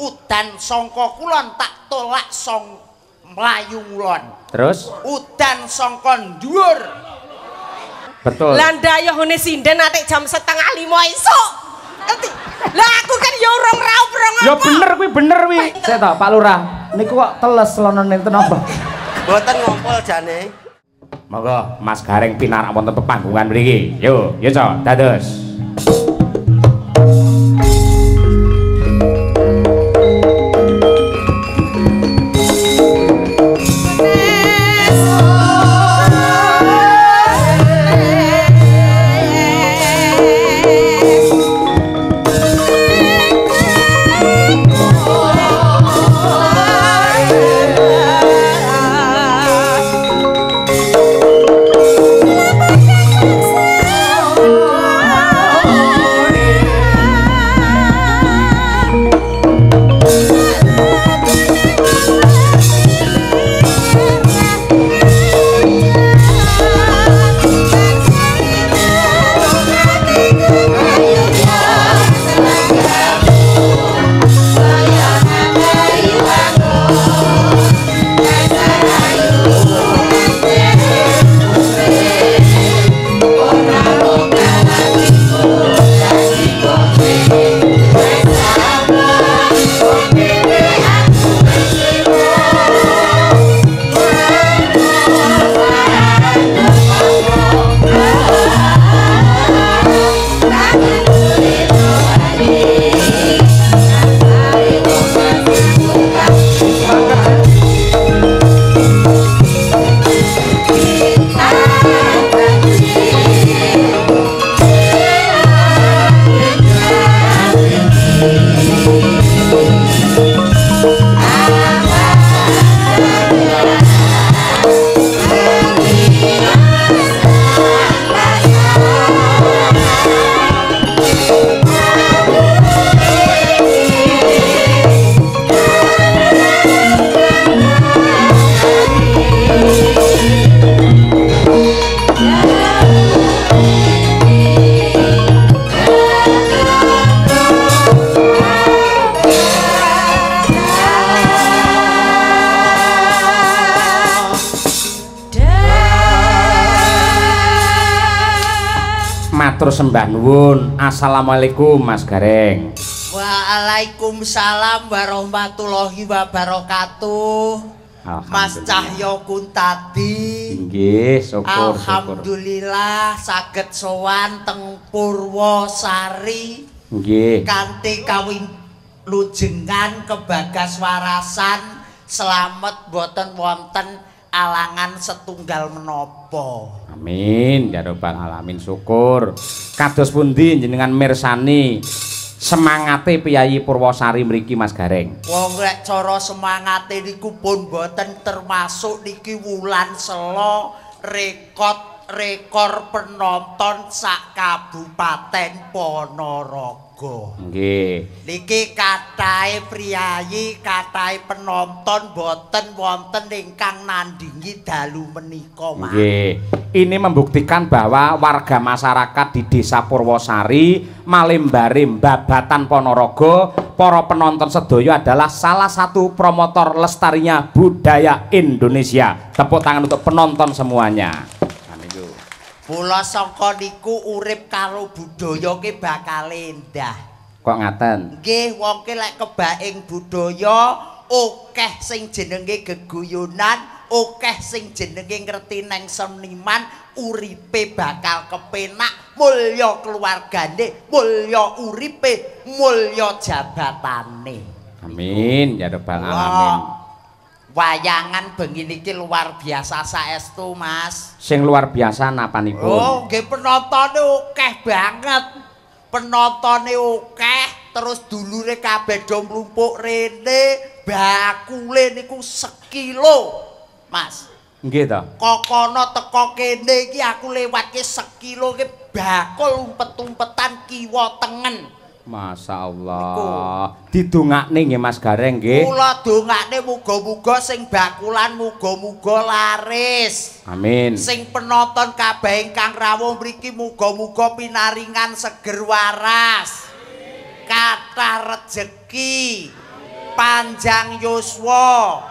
Udan sangka kulon tak tolak song mlayu ngulon. Terus udan sangka dhuwur. Betul. Lah ndayohne sinden atik jam 4:30 esuk. Lah aku kan ya urung raup rong apa. Ya bener kuwi, bener kuwi. Sik to, Pak Lurah. Niku kok teles lonone enten apa? Mboten ngompol jane. Monggo Mas Gareng pinarak wonten pepanggungan mriki. Yo, yo co, dados. Matur sembah nuwun. Assalamualaikum Mas Gareng. Waalaikumsalam warahmatullahi wabarakatuh. Mas Cahyo Kuntadi. Nggih, syukur. Alhamdulillah saged sowan teng Purwosari. Nggih. Kanthi kawilujengan kebagas warasan slamet boten wonten alangan setunggal menapa. Amin ya rabbal alamin, syukur. Kados pundi jenengan mirsani semangate piyayi Purwosari mriki Mas Gareng? Wong lek cara semangate niku pun boten termasuk niki wulan selo rekor penonton sak Kabupaten Ponorogo. Nggih. Niki kathahe priyayi, kathahe penonton boten wonten ingkang nandingi dalu menika, Mas. Nggih. Ini membuktikan bahwa warga masyarakat di Desa Purwosari, Malimbare, Babatan Ponorogo, para penonton sedaya adalah salah satu promotor lestarinya budaya Indonesia. Tepuk tangan untuk penonton semuanya. Mula sangka niku urip karo budaya ki bakal endah. Kok ngaten? Nggih, wong ki lek kebaing budaya akeh sing jenenge geguyonan, akeh sing jenenge ngerti neng seniman, uripe bakal kepenak, mulya keluargane, mulya uripe, mulya jabatane. Amin ya rabbal alamin. Wayangan bengi niki luar biasa saestu, Mas. Sing luar biasa napanipun? Oh, nggih penontone akeh banget. Penontone akeh, terus dulure kabeh do mlumpuk rene, bakule niku sekilo, Mas. Nggih to. Kokono teko kene iki aku lewatke sekilo ki bakul umpet-umpetan kiwa tengen. Masya Allah. Didongakne nggih Mas Gareng nggih. Kula dongakne muga-muga sing bakulan muga-muga laris. Amin. Sing penonton kabeh ingkang rawuh mriki muga-muga pinaringan seger waras. Kathah rejeki. Panjang yuswa.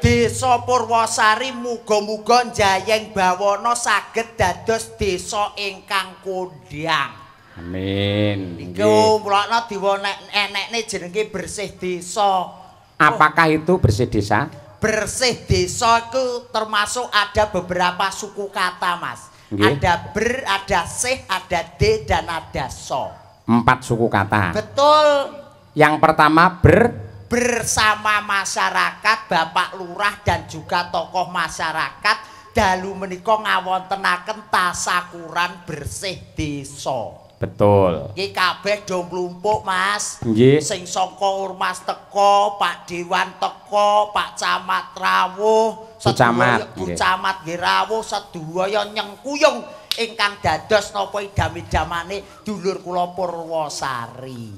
Desa Purwosari muga-muga njayeng bawana saged dados desa ingkang kondhang. Amin. Iku mulakna diwonekne jenenge bersih desa. Apakah itu bersih desa? Bersih desa itu termasuk ada beberapa suku kata, Mas. Nggih. Ada ber, ada sih, ada d, dan ada so. 4 suku kata. Betul. Yang pertama ber, bersama masyarakat, Bapak Lurah dan juga tokoh masyarakat dalu menika ngawontenaken tasakuran bersih desa. Betul. Iki kabeh do mlumpuk, Mas. Nggih. Sing saka ormas teko, Pak Dewan teko, Pak Camat rawuh, Bu Camat, Bu Camat nggih rawuh, sedaya nyengkuyung ingkang dados napa idam-idamane dulur kula Purwosari.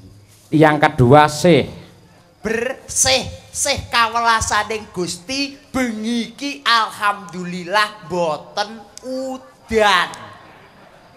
Yang kedua sih bersih, sih kawelasaning Gusti bengi iki alhamdulillah mboten udan.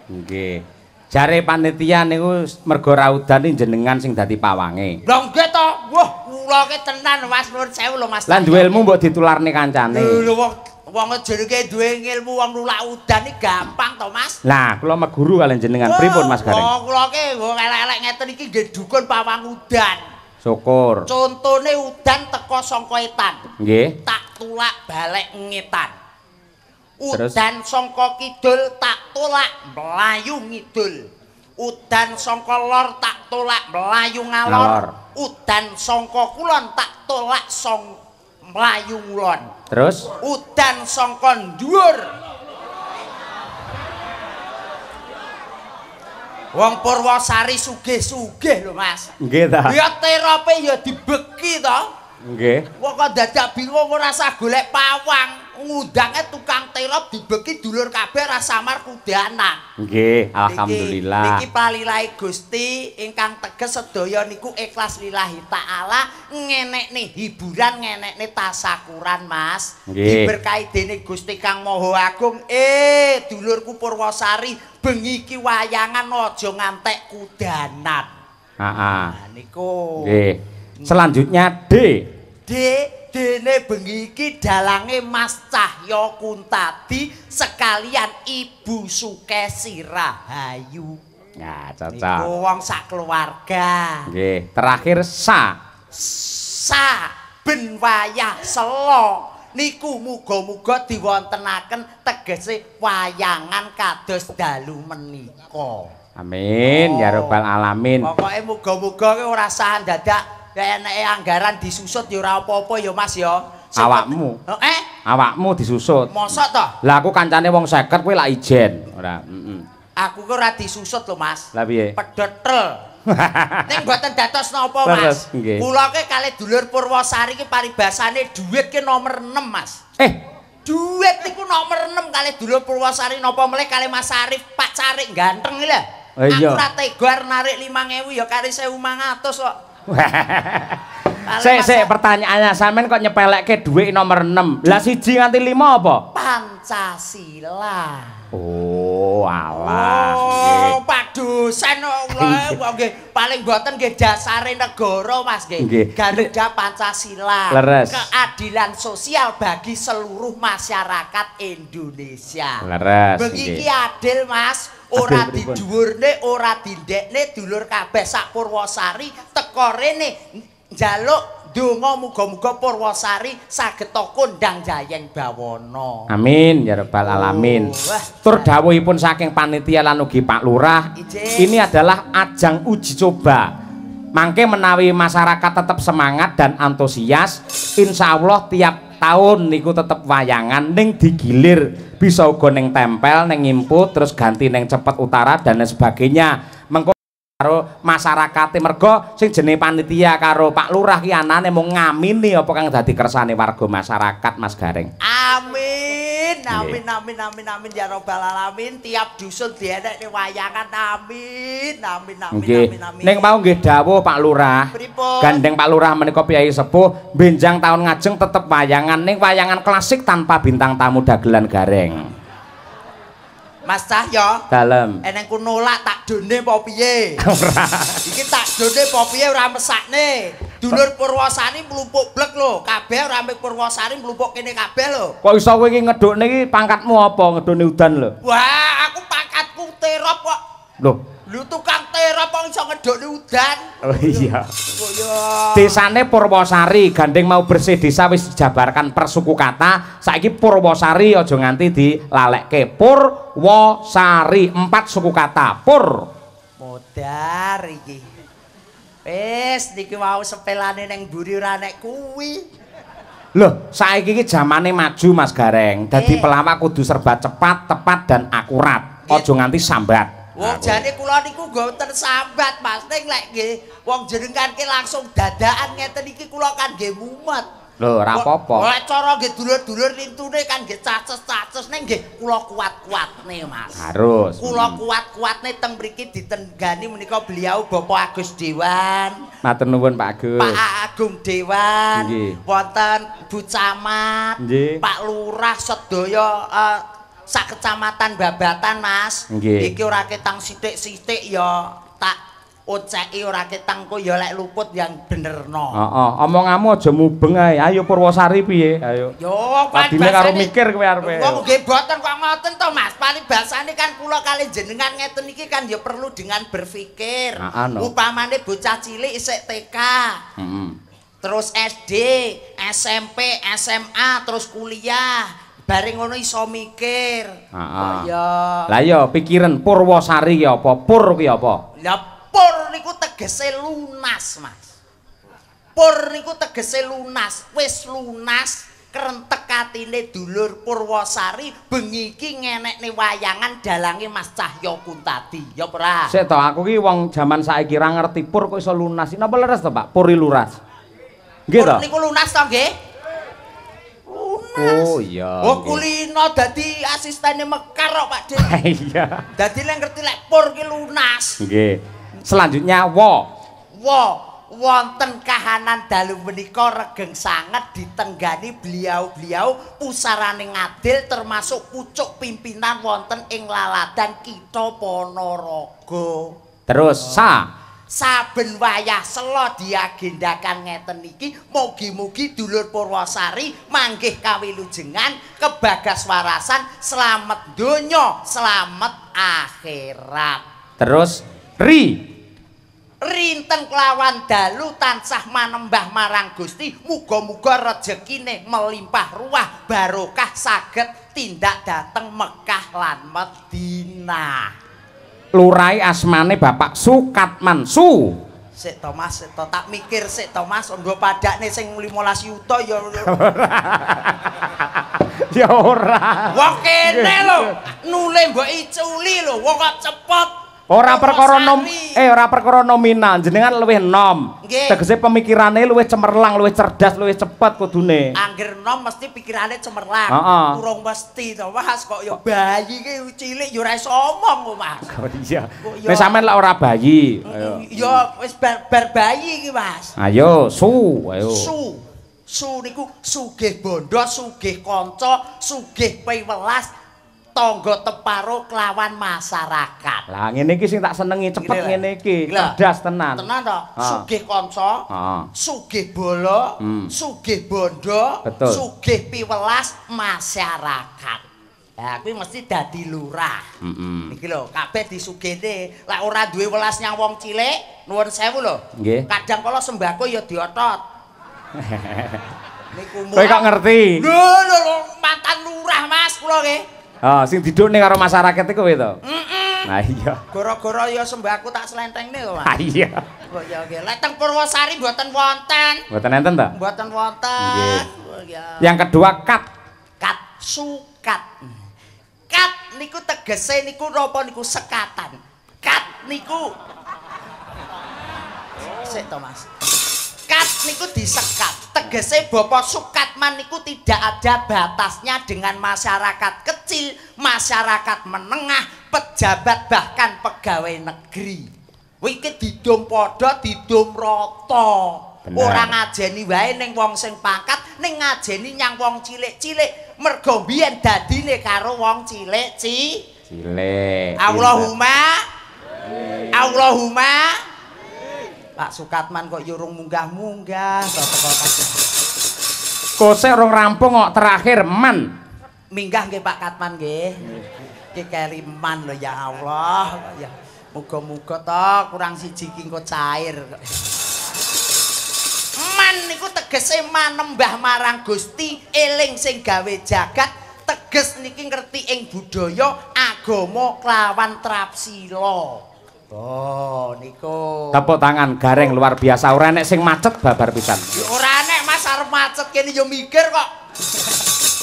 Nggih. Jare panitia niku mergo ra udan jenengan sing dadi pawange. Lha nggih to. Wah, kula ki tenan Mas, nuwun sewu lho Mas. Lah duwe ilmu mbok ditularne kancane. Lho wong jenenge duwe ilmu wong nulak udan iki gampang to, Mas. Lah, kula meguru kalian jenengan. Pripun Mas Gareng? Oh, kula ki wong elek-elek ngeten iki nggih dukun pawang udan. Syukur. Contone udan teko saka etan. Nggih. Tak tulak balek ngetan. Udan saka kidul tak tolak mlayu ngidul. Udan saka lor tak tolak mlayu ngalor. Udan saka kulon tak tolak song mlayu ngulon. Terus udan saka dhuwur. Wong Purwosari sugih-sugih lho, Mas. Nggih ta. Ya terope ya dibeki to. Nggih. Wong kok dadak bingung ora usah golek pawang, ngundange tukang terop dibeki dulur kabeh ra samar kudanan. Nggih, alhamdulillah. Niki palilahe Gusti ingkang teges sedaya niku ikhlas lillahi taala, ngenekne hiburan, ngenekne tasakuran, Mas. Diberkahi dening Gusti Kang Maha Agung. Dulurku Purwosari bengi iki wayangan aja ngantek kudanan. Heeh. Nah niku. Nggih. Selanjutnya D. D, dene bengi iki dalange Mas Cahyo Kuntadi sekalian Ibu Sukesi Rahayu. Ya, cocok. Niku wong sak keluarga. Nggih, terakhir sa. Sa ben wayah selo niku muga-muga diwontenaken tegese wayangan kados dalu menika. Amin ya rabbal alamin. Pokoke muga-muga ki ora sah dadak eneke anggaran disusut ya ora apa-apa ya Mas ya. Awakmu. Awakmu disusut. Mosok to? Lah aku kancane wong 50 kowe lak ijen. Ora, heeh. Aku ki ora disusut lho Mas. Lah piye? Pedhot tel. Ning mboten dados napa Mas. Kula ki kalih dulur Purwosari ki paribasane dhuwit ki nomor 6 Mas. Dhuwit niku nomor 6 kalih dulur Purwosari napa melih kalih Mas Arif Pak Carik ganteng iki lho. Aku ora tega narik 5000 ya kari 1500 kok. Sik sik pertanyaannya sampean kok nyepelekke dhuwit nomor 6. Lah 1 nganti 5 apa? Pancasila. Oh, alah. Oh, Pak dosen kok nggih paling mboten nggih dasare negara Mas nggih. Garuda Pancasila. Leres. Keadilan sosial bagi seluruh masyarakat Indonesia. Leres. Bengi iki adil Mas. Ora didhuwurne, ora dindekne dulur kabeh sak Purwosari teko rene njaluk donga muga-muga Purwosari saged kondang jayeng bawana. Amin ya rabbal alamin. Tur dawuhipun saking panitia lan ugi Pak Lurah, ini adalah ajang uji coba. Mangke menawi masyarakat tetap semangat dan antusias, insya Allah tiap tahun niku tetep wayangan ning digilir, bisa uga ning tempel, ning input, terus ganti ning cepet utara dan lain sebagainya. Mengko karo masyarakate mergo sing jenenge panitia karo Pak Lurah ki anane mung ngamini apa kang dadi kersane warga masyarakat Mas Gareng. Amin. Amin amin amin amin ya rabbal alamin. Tiap dusun dienekne wayangan. Amin amin amin amin amin. Ning mau nggih dawuh Pak Lurah. Pripun? Gandeng Pak Lurah menika piyai sepuh benjang tahun ngajeng tetep wayangan ning wayangan klasik tanpa bintang tamu dagelan Gareng. Mas Cahyo, dalem. Eneng ku nolak tak done apa piye? Ora. Iki tak done apa piye ora mesakne. Dulur Purwosari mlumpuk blek lho, kabeh ora mung Purwosari mlumpuk kene kabeh lho. Kok iso kowe iki ngedukne iki pangkatmu apa ngedukne udan lho? Wah, aku pangkatku terop kok. Lho, lho tukang terop kok iso ngedukne udan. Oh iya. Kok ya. Desane Purwosari, gandeng mau bersih desa wis dijabarkan per suku kata. Saiki Purwosari aja nganti dilalekke. Purwosari 4 suku kata. Pur. Modar iki. Wis niki wau sepelane nang mburi ora nek kuwi. Loh, saiki iki jamane maju Mas Gareng. Dadi pelawak kudu serba cepat, tepat dan akurat. Aja nganti sambat. Wong jane kula niku mboten sambat Mas, ning lek nggih wong jenengan ki langsung dadakan ngeten iki kula kan nggih mumet. Lho, ora apa-apa. Lek cara nggih dulur-dulur lintune kan nggih caces-caces ning nggih kula kuat-kuatne Mas. Harus. Kula kuat-kuatne teng mriki ditenggani menika beliau Bapak Agus Dewan. Matur nuwun Pak Agus. Pak Agung Dewan, wonten Bu Camat, Pak Lurah sedaya sak kecamatan Babatan Mas. Iki ora ketang sithik-sithik ya tak oceki ora ketang kok ya lek luput yang benerno. Heeh, omonganmu aja mubeng ae. Ayo Purwosari piye? Ayo. Yo, padine karo mikir kowe arepe. Wong nggih mboten kok ngoten to Mas. Paribasane kan kula kali jenengan ngeten iki kan ya perlu dengan berpikir. Upamane bocah cilik isih TK. Heeh. Terus SD, SMP, SMA, terus kuliah. Bareng ngono iso mikir. Heeh. Lah iya pikiran Purwosari ki apa? Pur ki apa? Lah pur niku tegese lunas, Mas. Pur niku tegese lunas, wis lunas krentek atine dulur Purwosari bengi iki ngenekne wayangan dalange Mas Cahyo Kuntadi. Ya apa ora? Sik to, aku ki wong jaman saiki ra ngerti pur kok iso lunas. Napa leres to, Pak? Puri luras. Nggih to? Pur niku lunas to nggih? Lunas. Oh iya. Oh kulino dadi asistene Mekar kok, Pak Dik. Iya. Dadi lek ngerti lek pur ki lunas. Nggih. Selanjutnya wo. Wo wonten kahanan dalu menika regeng sanget ditenggani beliau-beliau pusarane ngadil termasuk pucuk pimpinan wonten ing laladan Kitha Ponorogo. Terus sa saben wayah sela diagendakan ngeten iki mugi-mugi dulur Purwosari manggih kawilujengan kebagas warasan slamet donya slamet akhirat. Terus ri rinten kelawan dalu tansah manembah marang Gusti muga-muga rejekine melimpah ruah barokah saged tindak dateng Mekah lan Madinah. Lurai asmane Bapak Sukatman Su. Sik to Mas, sik to tak mikir sik to Mas, nggo padakne sing 15 yuta ya. Ya ora. Wong kene lho, nule mbok iculi lho, wong kok cepet. Ora perkara ora perkara nominal, jenengan luwih enom. Tegese pemikirane luwih cemerlang, luwih cerdas, luwih cepet kudune. Angger enom mesti pikirane cemerlang. Urung mesti to Mas, kok ya bayi ki cilik ya ora iso omong kok Mas. Oh iya. Wis sampean lek ora bayi. Ayo. Ya wis bar bayi iki Mas. Ayo su, ayo. Su. Su niku sugih bondo, sugih kanca, sugih piwelas. Tangga teparo kelawan masyarakat. Lah ngene iki sing tak senengi cepet ngene iki, cerdas tenan. Tenan to, sugih kanca, sugih bala, sugih bondo, sugih piwelas masyarakat. Lah kuwi mesti dadi lurah. Iki lho, kabeh disugihne. Lek ora duwe welas nyang wong cilik, nuwun sewu lho. Kadang kala sembako ya diotot. Niku kowe kok ngerti? Lho lho, mantan lurah Mas kula nggih. Oh, sing didukne karo masyarakat iku kowe to? Heeh. Nah iya. Gara-gara ya sembako tak slentengne kok, Mas. Ha iya. Kok ya nggih. Lek teng Purwosari mboten wonten. Mboten enten to? Mboten wonten. Nggih. Yang kedua kat. Kat sukat. Kat niku tegese niku napa niku sekatan. Kat niku sik to, Mas. Kat niku disekat. Tegese Bapak Sukatman niku tidak ada batasnya dengan masyarakat kecil, masyarakat menengah, pejabat bahkan pegawai negeri. Iki didum padha, didum rata. Ora ngajeni wae ning wong sing pangkat, ning ngajeni nyang wong cilik-cilik. Mergo mbiyen dadine karo wong cilik cilik. Allahumma Allahumma. Pak Sukatman kok yo rung munggah-munggah teko Kose rong rampung kok terakhir man. Minggah nggih Pak Katman nggih. Iki keri man lho ya Allah. Ya muga-muga to kurang siji iki engko cair. Man niku tegese manembah marang Gusti, eling sing gawe jagat, teges niki ngerti ing budaya, agama kelawan trapsila. Oh, niku. Tepuk tangan Gareng luar biasa. Ora enek sing macet babar pisan. Ya ora enek Mas, arep macet kene ya mikir kok.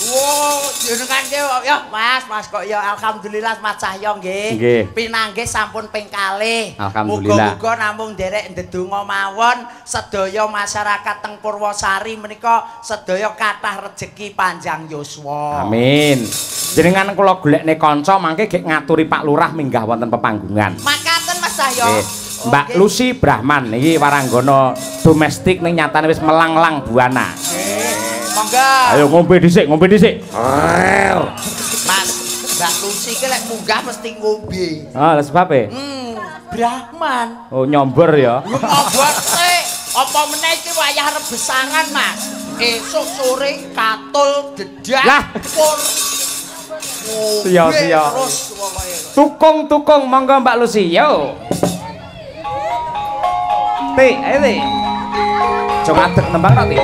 Wow, jenengan ki ya Mas, Mas kok ya alhamdulillah Mas Cahyo nggih. Pinanggih sampun ping kalih. Alhamdulillah. Muga-muga namung nderek ndedonga mawon sedaya masyarakat teng Purwosari menika sedaya kathah rejeki panjang yuswa. Amin. Jenengan kula golekne kanca mangke gek ngaturi Pak Lurah minggah wonten pepanggungan. Makaten Mas Cahyo. Mbak Lucy Brahman iki waranggana domestik ning nyatane wis melanglang buana. Monggo. Ayo ngombe dhisik, ngombe dhisik. Mas, Mbak Lucy iki lek munggah mesti ngombe. Ah, lha sebabe? Brahman. Oh, nyombor ya. Nyombor sik. Apa meneh iki wayah rebesangan, Mas. Esuk sore katul dedak pur. Siya-siya. Tukung-tukung monggo Mbak Lucy, yo. Ti, ayo Ti. Aja ngadeg nembang ra Ti.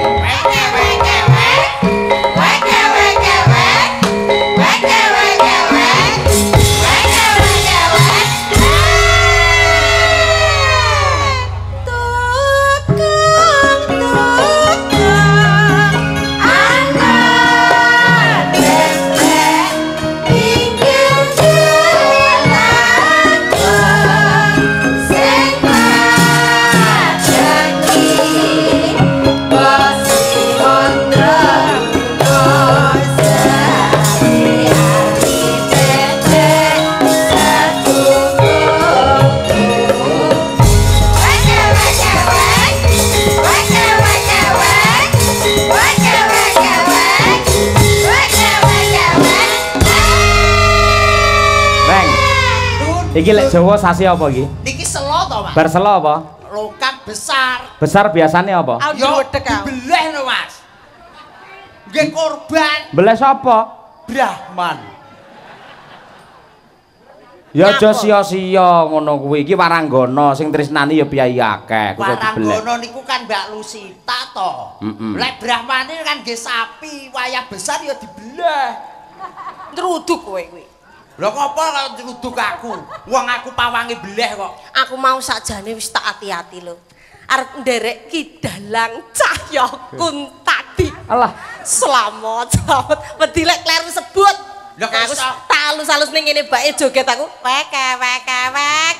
Iki lek Jawa sasi apa iki? Niki selo to, Mas. Bar selo apa? Lokak besar. Besar biasane apa? Yo dibeleh no, Mas. Nggih korban. Beleh sapa? Brahman. Ya aja sia-sia ngono kuwi. Iki waranggana sing tresnani ya piyayi akeh kudu dibeleh. Waranggana niku kan Mbak Lusita to. Lek Brahmane kan nggih sapi, wayah besar ya dibeleh. Nruduk kowe kuwi. Lha ngopo kok nyuduk aku? Wong aku pawange beleh kok. Aku mau sakjane wis tak ati-ati lho. Arep nderek Ki Dalang Cahya Kuntadi. Alah, selamat, selamat. Wedi lek kleru sebut. Lha kok aku tak alus-alus ning ngene bae joget aku. Wek wek wek.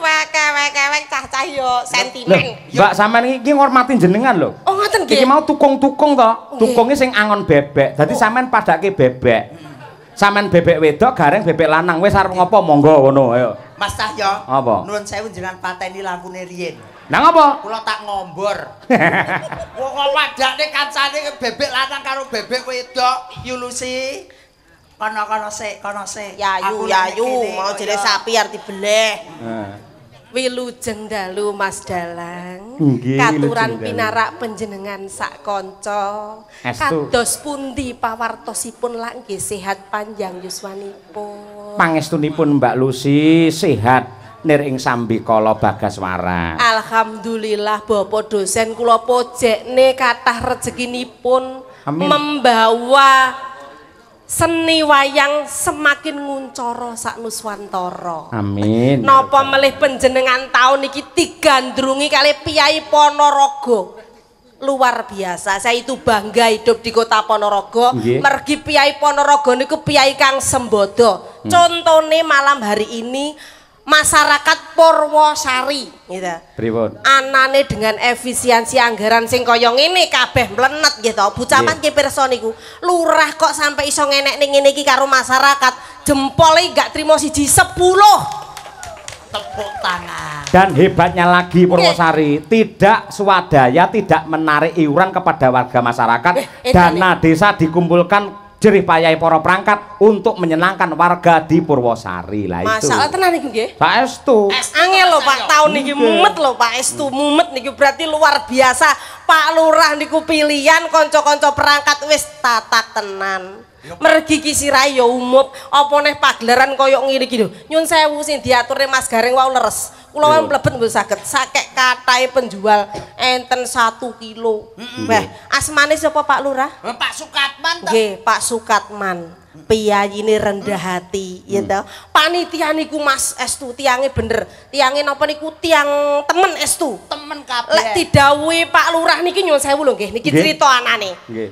Wek wek wek cah-cah yo sentimen. Mbak sampean iki ngormati jenengan lho. Oh ngoten nggih. Iki mau tukung-tukung to. Tukunge sing angon bebek. Dadi sampean padake bebek. Sampean bebek wedok, Gareng bebek lanang. Wis arep ngopo monggo ngono ayo. Mas Cahyo, nuwun sewu jenengan pateni lampune riyin. Lah ngopo? Kula tak ngombor. Wong kok padakne kancane bebek lanang karo bebek wedok, Yulusi. Kono-kono sik, kono sik. Yayu, yayu, mau jere sapi arep dibeleh. Heeh. Wilujeng dalu Mas Dalang. Katuran pinarak panjenengan sak kanca. Kados pundi pawartosipun lak nggih sehat panjang yuswanipun. Pangestunipun Mbak Lucy sehat nir ing sambikala Bagaswara. Alhamdulillah Bapak dosen kula pojekne kathah rezekinipun. Amin. Membawa seni wayang semakin nguncoro sak nuswantara. Amin. Napa melih panjenengan taun iki digandrungi kali Piyai Ponorogo. Luar biasa. Saya itu bangga hidup di kota Ponorogo. Mergi Piyai Ponorogo niku piyai kang sembodo. Contone malam hari ini masyarakat Purwosari gitu. Pripun? Anane dengan efisiensi anggaran sing kaya ngene kabeh mlenet nggih to. Bu Camat nggih pirsa niku. Lurah kok sampai iso ngenekne ngene iki karo masyarakat. Jempole gak trimo siji 10. Tepuk tangan. Dan hebatnya lagi Purwosari, tidak swadaya, tidak menarik iuran kepada warga masyarakat. Dana desa dikumpulkan jerih payahe para perangkat untuk menyenangkan warga di Purwosari. Lah itu. Masalah tenan niku nggih. Saestu. Angel lho Pak, taun niki mumet lho Pak, estu mumet niku berarti luar biasa. Pak Lurah niku pilihan kanca-kanca perangkat wis tatak tenan. Mergi ki sirahe ya umup, apa neh pagelaran koyo ngene iki lho. Nyun sewu sing diaturne Mas Gareng wau leres. Kula mlebet mboten saged. Sakek kathahe penjual enten 1 kilo. Wah, asmane sapa Pak Lurah? Pak Sukatman to. Nggih, Pak Sukatman. Piyayine rendah hati, ya toh. Panitia niku Mas estu tiange bener. Tiange napa niku tiang temen estu. Temen kabeh. Lek didhawuhi Pak Lurah niki nyun sewu lho nggih, niki crita anane. Nggih.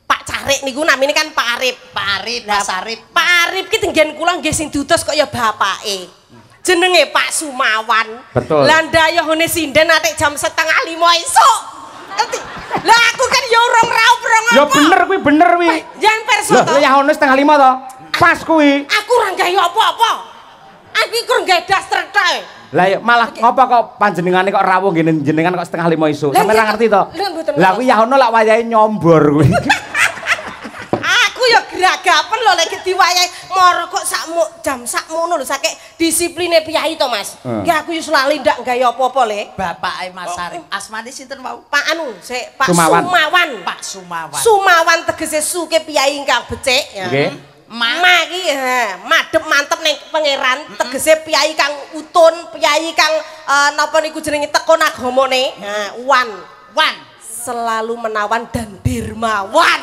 Pak Carik niku namine kan Pak Arif. Pak Arif, Mas Arif. Pak Arif ki tenggen kula nggih sing diutus kok ya bapake. Jenenge Pak Sumawan. Betul. Lah ndayuhane sinden atik jam 4:30 esuk. Lah aku kan ya urung raup rong apa. Ya bener kuwi, bener kuwi. Yen perso to. Lah yahone 4:30 to. Pas kuwi. Aku ora gawe apa-apa. Aku iki kurang gawe daster tok. Lah malah ngopo kok panjenengane kok rawuh ngene jenengan kok 4:30 esuk. Sampe ora ngerti to. Lah kuwi yahono lak wayahe nyombor kuwi. Aku ya gragapen lho lek diwayahi moro kok sakmu jam sakmono lho sakek disipline piyai to Mas. Ki aku yo lali ndak gawe apa-apa le. Bapake Mas Arif. Asmane sinten wau? Pak anu, sik Pak Sumawan. Pak Sumawan. Sumawan tegese suke piyai ingkang becik ya. Nggih. Ma iki madhep mantep ning pangeran tegese piyai kang utun, piyai kang napa niku jenenge tekun agamane. Ha, wan. Wan. Selalu menawan dan dermawan.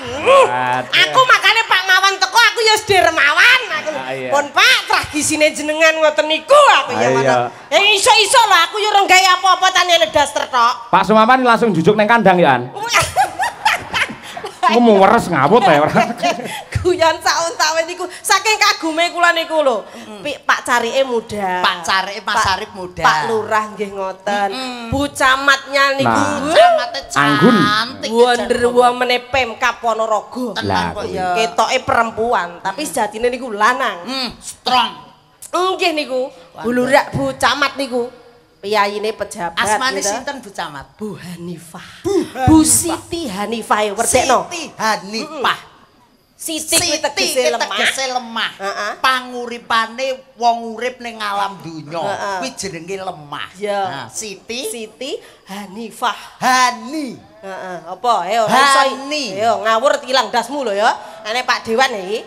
Aku makanya Pak Mawan teko aku ya dermawan aku. Pun Pak tragisine jenengan ngoten niku aku ya ngono. Ya iso-iso lho aku ya ora gawe apa-apa tanyane daster tok. Pak Sumawan langsung jujuk neng kandang ya an. Aku weres ngawut ya ora. Guyon saun-sawen niku saking kagume kula niku lho. Pak Carike muda. Pak Carike Mas Arif muda. Pak Lurah nggih ngoten. Bu Camatnya niku camate cantik. Wonder Woman Pemkab Ponorogo. Tenan kok ya. Ketoke perempuan tapi sejatine niku lanang. Strong. Nggih niku. Bu Lurah Bu Camat niku. Piyayine pejabat. Asmane sinten Bu Camat? Bu Hanifah. Bu Siti Hanifah werdekno. Siti Hanifah. Siti kuwi tegese lemah. Tegese lemah. Panguripane wong urip ning alam donya kuwi jenenge lemah. Nah, Siti Siti Hanifah. Hani. Heeh, apa? Ayo iso. Ayo ngawur ilang dasmu lho ya. Ane Pak Dewan iki.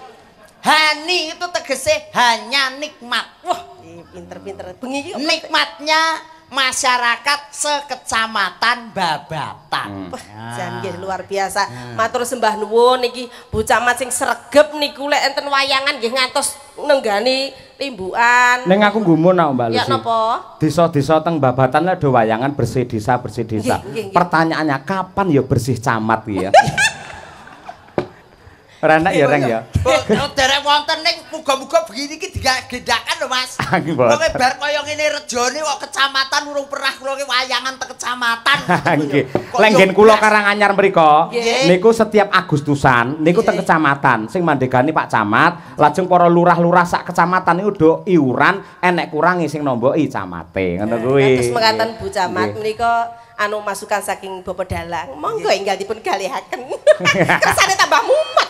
Hani itu tegese hanya nikmat. Wah, pinter-pinter. Bengi iki nikmatnya masyarakat sekecamatan Babatan. Wah, jan nggih luar biasa. Matur sembah nuwun niki Bu Camat sing sregep niku lek enten wayangan nggih ngantos nenggani limbukan. Ning aku gumun kok Mbak Lucy. Ya napa? Desa-desa teng Babatan lek do wayangan bersih desa, bersih desa. Pertanyaannya kapan ya bersih camat iki ya? Ora enak ya Reng ya. Derek wonten ning muga-muga begini iki digendakan lho Mas. Wong bar kaya ngene rejone kok kecamatan urung pernah kula ki wayangan teng kecamatan. Nggih. Lek nggen kula Karanganyar mriku niku setiap Agustusan niku teng kecamatan sing mandegani Pak Camat, lajeng para lurah-lurah sak kecamatan niku do iuran enek kurangi sing nomboki camate. Ngono kuwi. Terus mekaten Bu Camat menika anu masukan saking Bapak Dalang. Monggo enggal dipun galihaken. Kersane tambah mumet.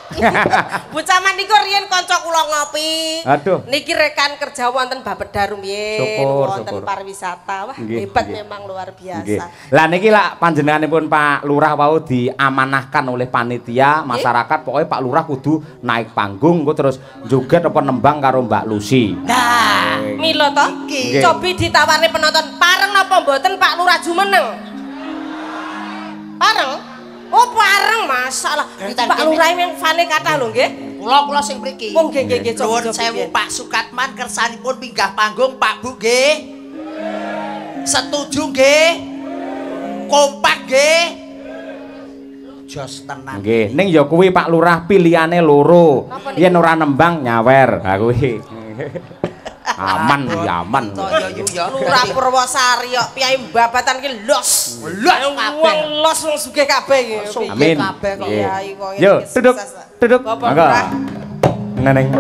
Bu Camat niku riyen kanca kula ngopi. Aduh. Niki rekan kerja wonten Bapeda rumiyin, wonten pariwisata. Wah, hebat memang luar biasa. Lah niki lak panjenenganipun Pak Lurah wau diamanahkan oleh panitia masyarakat, pokoknya Pak Lurah kudu naik panggung engko terus joget apa nembang karo Mbak Lucy. Nah, mila to. Cobi ditawarne penonton pareng napa mboten Pak Lurah jumeneng? Pareng? Oh pareng masalah. Pak Lurah yang fane kathah lho nggih. Kula sing mriki. Oh nggih nggih nggih. Nuwun sewu Pak Sukatman kersanipun minggah panggung Pak Bu nggih. Setuju nggih? Kompak nggih? Jos tenan. Nggih, ning ya kuwi Pak Lurah pilihane loro. Yen ora nembang nyawer. Ha kuwi. Aman ya aman. Lurah Purwosari kok piyai Babatan ki los. Los kabeh. Wong los wong sugih kabeh iki. Amin. Kabeh kok piyai kok. Yo duduk duduk. Monggo. Neneng.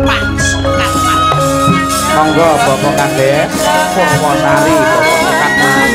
Pak Sukatman. Monggo Bapak Kades Purwosari Bapak Sukatman.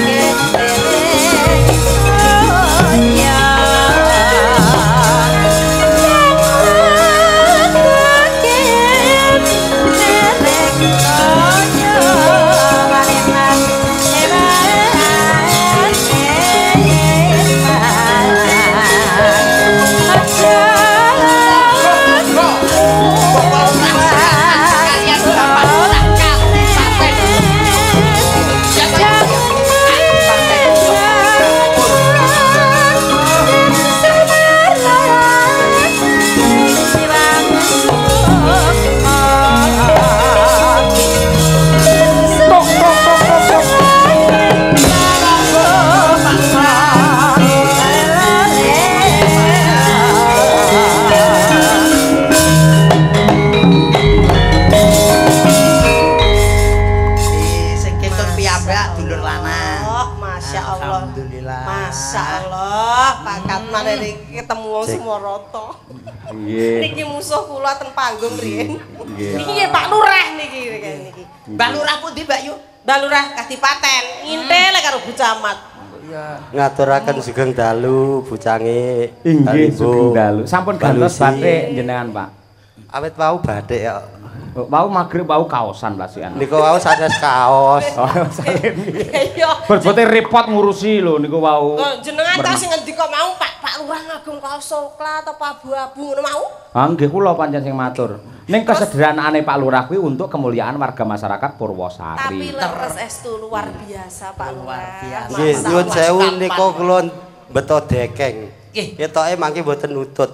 Masya Allah, Pak Katman niki ketemu wong Sumoroto. Nggih. Niki musuh kula ten panggung riyin. Nggih. Niki nggih Pak Lurah niki niki. Mbak Lurah pundi Mbak Yu? Mbak Lurah Kadipaten, ngintil karo Bu Camat. Iya. Ngaturaken sugeng dalu bucange. Inggih sugeng dalu. Sampun gantos batik jenengan, Pak. Awit wau batik ya. Wau magrib wau kaosan lasian. Niku wau sanes kaos. Oh, iya. Berbote repot ngurusi lho niku wau. Jenengan ta sing ngendika mau Pak, Pak Lurah ngagem kaos coklat apa abu-abu ngono mau? Ah nggih kula pancen sing matur. Ning kesederhanaane Pak Lurah kuwi untuk kemuliaan warga masyarakat Purwosari. Tapi leres estu luar biasa Pak Lurah. Nggih, nyuwun sewu nika kula beto dekeng. Ketoke mangke mboten nutut.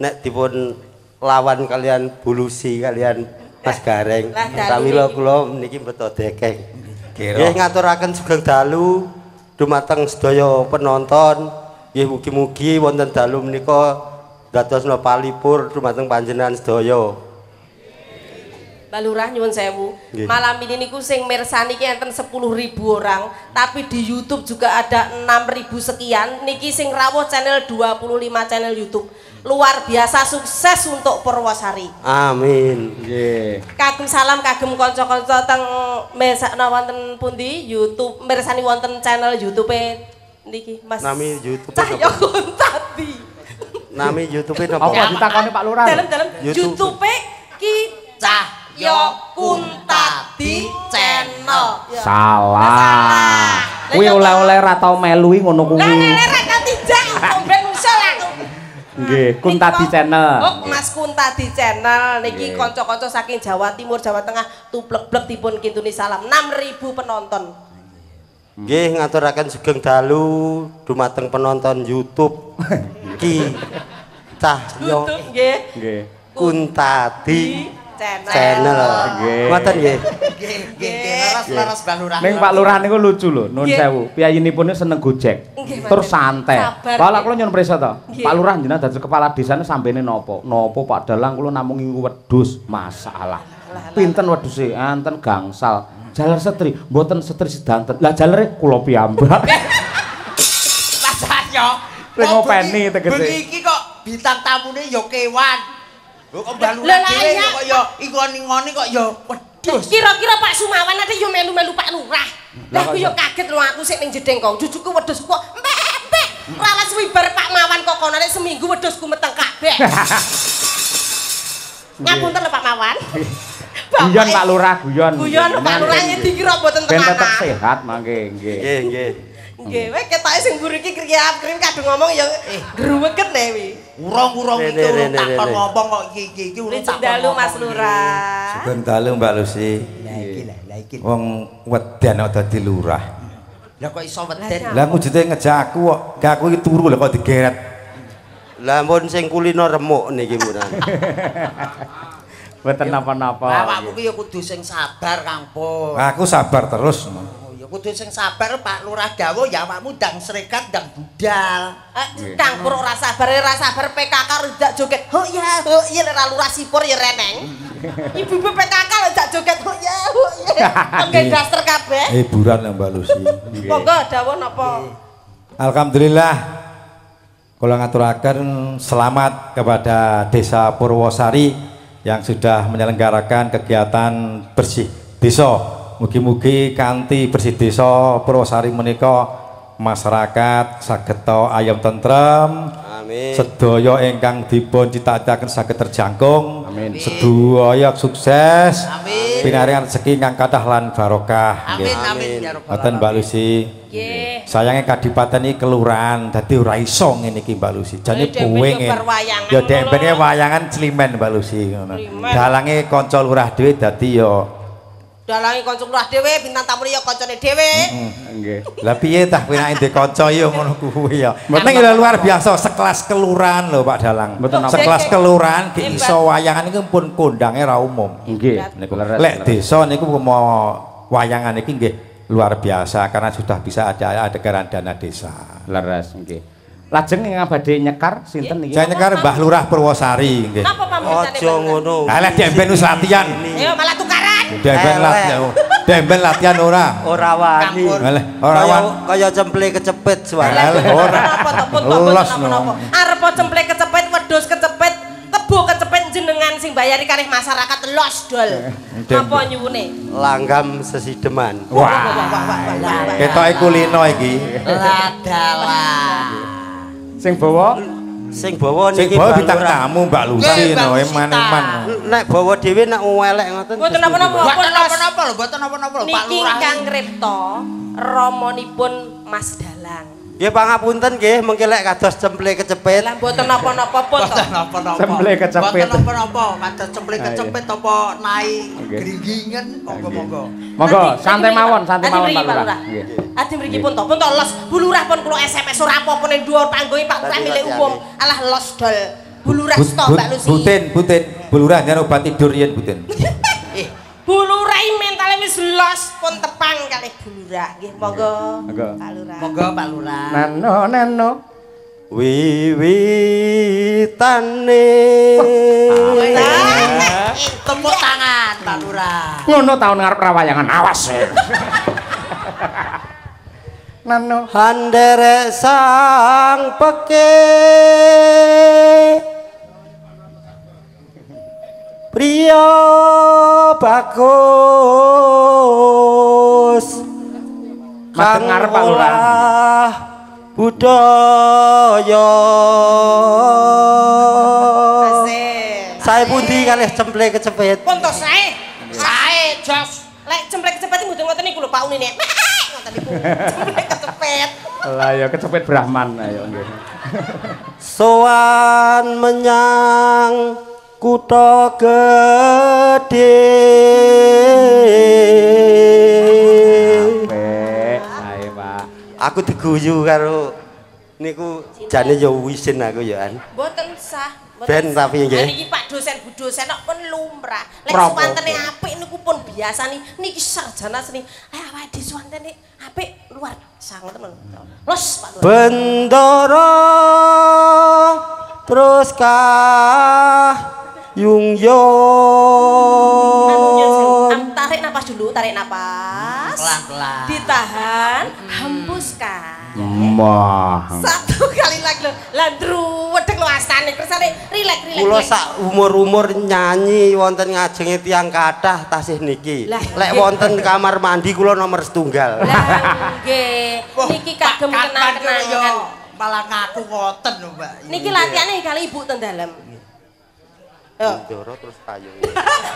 Nek dipun lawan kalian Bulusi kalian Mas Gareng, pramila kula niki beto dekeng. Nggih ngaturaken sugeng dalu dumateng sedaya penonton. Nggih mugi-mugi wonten dalu menika dadosna palipur dumateng panjenengan sedaya. Mbak Lurah nyuwun sewu. Malam ini niku sing mirsani ki enten 10.000 orang, tapi di YouTube juga ada 6.000 sekian. Niki sing rawuh channel 25 channel YouTube. Luar biasa sukses untuk Purwosari. Amin. Nggih. Kagem salam kagem kanca-kanca teng mirsakna wonten pundi YouTube, mirsani wonten channel YouTube-e niki Mas. Nami YouTube Cahyo Kuntadi. Nami YouTube-e napa? Apa ditakoni Pak Lurah? Dalem-dalem YouTube-e ki Cahyo Kuntadi channel. Salah. Kuwi oleh-oleh ra tau melu ngono kuwi. Lah nek ra katijak ben usul aku. Nggih, Kuntadi channel. Oh, Mas Kuntadi channel niki kanca-kanca saking Jawa Timur, Jawa Tengah tublek-blek dipun kintuni salam 6.000 penonton. Nggih, ngaturaken sugeng dalu dumateng penonton YouTube Ki Cahyo nggih. Nggih. Kuntadi channel. Ngoten nggih. Nggih, nggih, leres-leres Mbak Lurah. Ning Pak Lurah niku lucu lho, nuwun sewu. Piyayinipun seneng Gojek. Terus santai. Lah kula nyuwun prisa to. Pak Lurah jenengan dados kepala desane sambene napa? Napa Pak Dalang kula namung ngingu wedhus. Masalah. Pinten wedhuse? Enten gangsal. Jaler setri, mboten setri sedanten. Lah jalere kula piyambak. Mas Cahyo. Sing ngopeni tegese. Bengi iki kok bintang tamune ya kewan. Kok Mbak Lurah dhewe kok ya ingoni-ngoni kok ya wedhus. Kira-kira Pak Sumawan ate ya melu-melu Pak Lurah. Lah aku ya kaget lho aku sik ning jedeng kok. Jujuku wedhusku kok mbek-mbek. Ora lah suwi bar Pak Mawan kok kono nek seminggu wedhusku meteng kabeh. Ngapunten lho Pak Mawan. Guyon Pak Lurah, guyon. Guyon Pak Lurah dikira mboten tenanan. Ben tetep sehat mangke nggih. Nggih, nggih. Nggih, weh ketoke sing mburi iki kriap-krip kadung ngomong ya gruwegen e wi. Urung-urung iki urung takon ngomong kok iki iki urung takon. Dalu Mas Lurah. Sugeng dalu Mbak Lusi. Lah iki lah iki. Wong weden kok dadi lurah. Lah kok iso weden? Lah wujude ngejak aku kok, gak aku iki turu lho kok digeret. Lah ampun sing kulino remuk niki murah. Mboten napa-napa. Awakmu ki ya kudu sing sabar Kang Pur. Aku sabar terus. Kudu sing sabar Pak Lurah dawuh ya awakmu ndang srekat ndang budal. Kang Pur ora sabar, ora sabar PKK ndak joget. Ho ya, ho ya ora lurah sipur ya reneng. Ibu-ibu PKK lho ndak joget ho ya, ho ya. Ngge daster kabeh. Hiburan lho Mbak Lusi. Monggo dawuh napa? Alhamdulillah kula ngaturaken selamat kepada Desa Purwosari yang sudah menyelenggarakan kegiatan bersih desa. Mugi-mugi kanthi bersih desa Purwosari menika masyarakat saged ayem tentrem. Amin. Sedaya ingkang dipun cita-citaken saged terjangkung. Amin. Sedaya sukses. Amin. Pinaringan rezeki ingkang kathah lan barokah. Amin amin ya rabbal alamin. Mbak Lusi. Nggih. Sayange kadipaten iki kelurahan dadi ora iso ngene iki Mbak Lusi. Jane pengen. Ya dempene wayangan climen Mbak Lusi ngono. Dalange kanca lurah dhewe dadi ya dalange kanca lurah dhewe, bintang tamu ya kancane dhewe. Nggih. Lah piye tah kowe nek ndek kanca ya ngono kuwi ya. Ning luar biasa sekelas kelurahan lho Pak Dalang. Sekelas kelurahan ki iso wayangan iki pun kondange ra umum. Nggih. Lek desa niku mau wayangan iki nggih luar biasa karena sudah bisa ada anggaran dana desa. Leres nggih. Lajeng ingkang badhe nyekar sinten niki? Saya nyekar Mbah Lurah Purwosari nggih. Napa pamritane? Aja ngono. Lah demben wis latihan. Ayo malah tukaran. Demben latihan. Demben latihan ora? Ora wani. Ora wani. Kaya cemple kecepet suara. Ora. Napa to pun to napa-napa. Arep cemple kecepet, wedhus kecepet, tebo kecepet jenengan sing bayari kalih masyarakat los dol. Napa nyuwune? Langgam sesideman. Wah. Ketoke kulino iki. Ladalah. Sing bawa sing bawa niki sing bawa bintang tamu Mbak Lucy no eman-eman. Nek bawa dhewe nek elek ngoten. Mboten napa-napa. Mboten napa-napa lho, mboten napa-napa lho Pak Lurah. Niki ingkang ngripta ramanipun Mas Dalang. Nggih pangapunten nggih mengki lek kados cemple kecepit. Lah mboten napa-napa pun to. Mboten napa-napa. Cemple kecepit. Mboten napa-napa, kados cemple kecepit apa naik gringgingen monggo-monggo. Monggo santai mawon, santai mawon Pak Lurah. Nggih. Adi mriki pun to, pun to los. Bu Lurah pun kula SMS ora apa-apa ning dhuwur panggonge Pak Lurah milik umum. Alah los dol. Bu Lurah sto Mbak Lucy. Butin, butin. Bu Lurah nyen obat tidur yen butin. Bu Lurah mentale wis los pun tepang kalih Bu Lurah. Nggih monggo Pak Lurah. Monggo Pak Lurah. Nano nano wiwitane. Tepuk tangan Pak Lurah. Ngono taun ngarep rawayangan awas. Nano handerek sang peke priya bagus kang ngarep Pak Lurah budaya. Sae pundi kalih cemple kecepit? Pun to sae. Sae jos. Lek cemple kecepit mboten ngoten niku lho Pak Unine. Ngoten niku. Cemple kecepit. Lah ya kecepit Brahman ayo nggih. Sowan menyang kutha gedhe. Apik, sae Pak. Aku diguyu karo niku jane ya wisin aku ya an. Mboten sah. Ben tapi nggih. Niki Pak dosen Bu dosen kok pun lumrah. Lek suwantene apik niku pun biasa niki sarjana seni. Awake dhewe suwantene apik luar biasa ngoten lho. Los Pak Lurah. Bendara terus kah yung yon. Tarik napas dulu, tarik napas. Pelan-pelan. Ditahan, hembuskan. Wah. Satu kali lagi lho. Lah ndruwedeg lho astane kersane rileks rileks. Kula sak umur-umur nyanyi wonten ngajenge tiyang kathah tasih niki. Lek wonten kamar mandi kula nomor setunggal. Lah nggih. Niki kagem kenang-kenangan. Malah ngaku ngoten lho, Mbak. Niki latihane kali ibu ten dalem. Bendoro terus payung.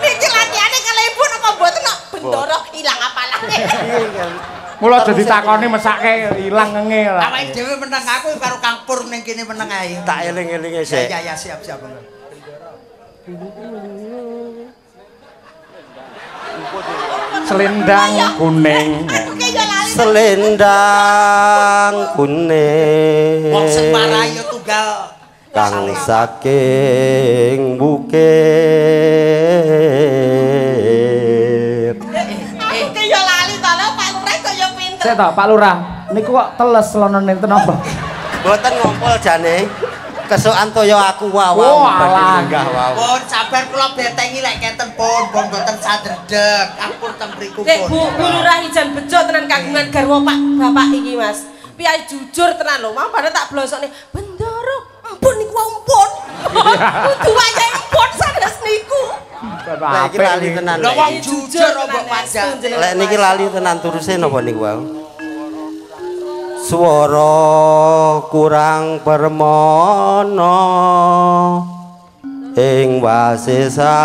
Niki latihane kali ibu napa mboten kok bendoro ilang apalane. Mula aja ditakoni mesake ilang ngenge lah. Awake dhewe meneng aku karo Kang Pur ning kene meneng ae. Tak eling-elinge sik. Ya ya siap siap. Selendang kuning. Selendang kuning. Wong sing marai ya tunggal kang saking bukit. Aku ki yo lali to lho Pak Lurah kok yo pinter. Sik to Pak Lurah, niku kok teles lono nenten apa? Mboten ngompol jane. Kesukan toya aku wawang badhe lenggah wau. Pun sabar kula betengi lek keten pun pun mboten sadredeg. Ampun teng mriku pun. Bu Lurah ijan bejo tenan kagungan garwa Pak Bapak iki Mas. Piye jujur tenan lho, mau padha tak blosokne bendoro. Ampun niku ampun. Kudu wayahe ampun sanes niku. Lek iki lali tenan. Lho wong jujur mbok pajak. Lek niki lali tenan turuse napa niku wau? Swara kurang permono ing wasesa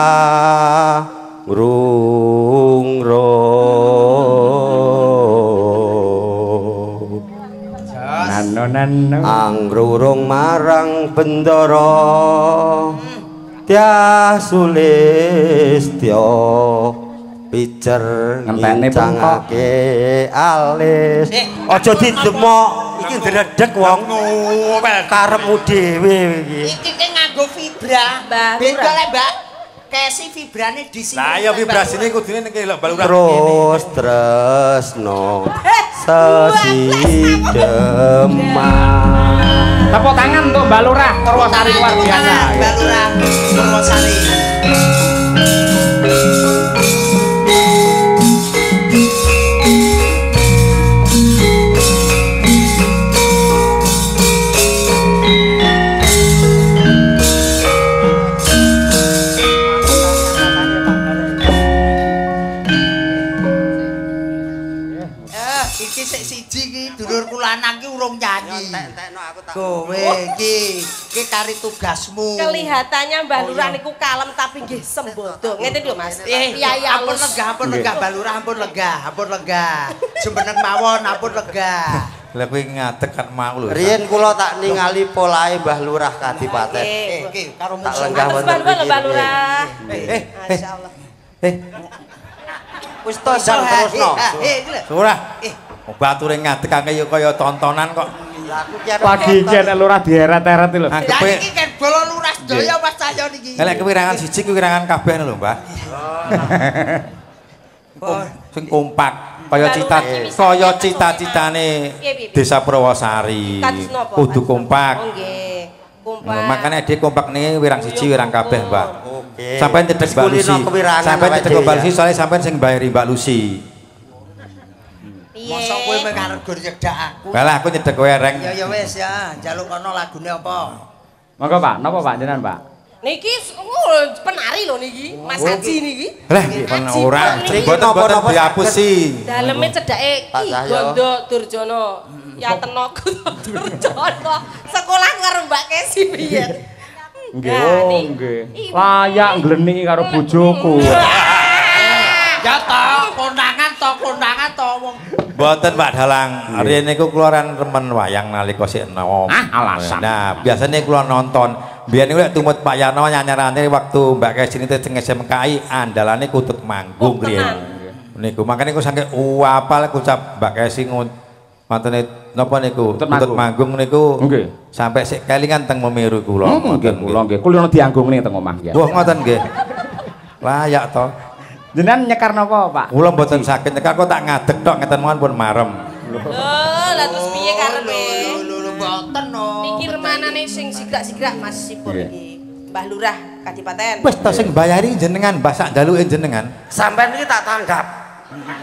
ngrungrung. Nano nano angrurung marang bendara Dyah Sulistya picer ngincangake alis. Aja didemok iki ndredeg wong karepmu dhewe iki. Iki ki nganggo fibra. Beda lek Mbak. Kesi vibrane di sini. Lah ya vibrasine kudune ning kene lho Mbak Lurah. Terus tresno sesideman. Tepuk tangan untuk Mbak Lurah Purwosari luar biasa. Mbak Lurah Purwosari. Entekno aku tak. Kowe iki iki kari tugasmu. Kelihatannya Mbah Lurah niku kalem tapi nggih sembodo. Ngeten lho Mas. Iya ampun lega Mbah Lurah, ampun lega, ampun lega. Jumeneng mawon ampun lega. Lah kowe ngadeg kan mau lho. Riyen kula tak ningali polahe Mbah Lurah Kadipaten. Iki karo tak lenggah wonten mriki. Mbah Lurah. Masyaallah. Wis to jan terusno. Lurah. Bature ngadeg akeh kaya tontonan kok. Lagi iki nek lurah dieret-eret lho. Lah iki kan bolo lurah sedaya Mas Cahyo niki. Lek kewirangan siji kewirangan kabeh lho, Mbah. Sing kompak kaya kaya cita-citane Desa Purwosari. Kudu kompak. Oh nggih. Kompak. Makane dhek kompak niki wirang siji wirang kabeh, Mbah. Oke. Sampeyan cedhek Mbak Lucy. Sampeyan cedhek Mbak Lucy soalé sampeyan sing mbayari Mbak Lucy. Mosok kowe mek arep gur nyedak aku. Lah aku nyedek kowe reng. Ya ya wis ya, njaluk kono lagune apa? Monggo Pak, napa Pak jenengan Pak? Niki penari lho niki, Mas Haji niki. Lah ora, mboten diapusi. Daleme cedhake Ki Gondo Durjana, Yatena Durjana. Sekolah karo Mbak Kesi biyen. Nggih, nggih. Layak ngleniki karo bojoku. Ya to, konangan to wong. Mboten Pak Dalang, riyen niku kula remen wayang nalika sik enom. Ah, alasan. Nah, biasane kula nonton. Biyen niku lek tumut Pak Yarno nyanyarane waktu Mbak Kesi niku teng SMKI andalane kutut manggung riyen. Niku makane niku saking apal kucap Mbak Kesi mantene napa niku kutut manggung niku sampai sik kelingan teng Memeru kula. Nggih kula nggih. Kula dianggungne teng omah nggih. Wah ngoten nggih. Layak to. Jenengan nyekar napa, Pak? Kula mboten saged nyekar kok tak ngadeg tok ngeten mawon pun marem. Lho, lah terus piye karepe? Lho, mboten no. Niki remanane sing sigrak-sigrak Mas Sipur iki. Mbah Lurah Kadipaten. Wis to sing mbayari jenengan, Mbah sak jaluke jenengan. Sampeyan iki tak tanggap.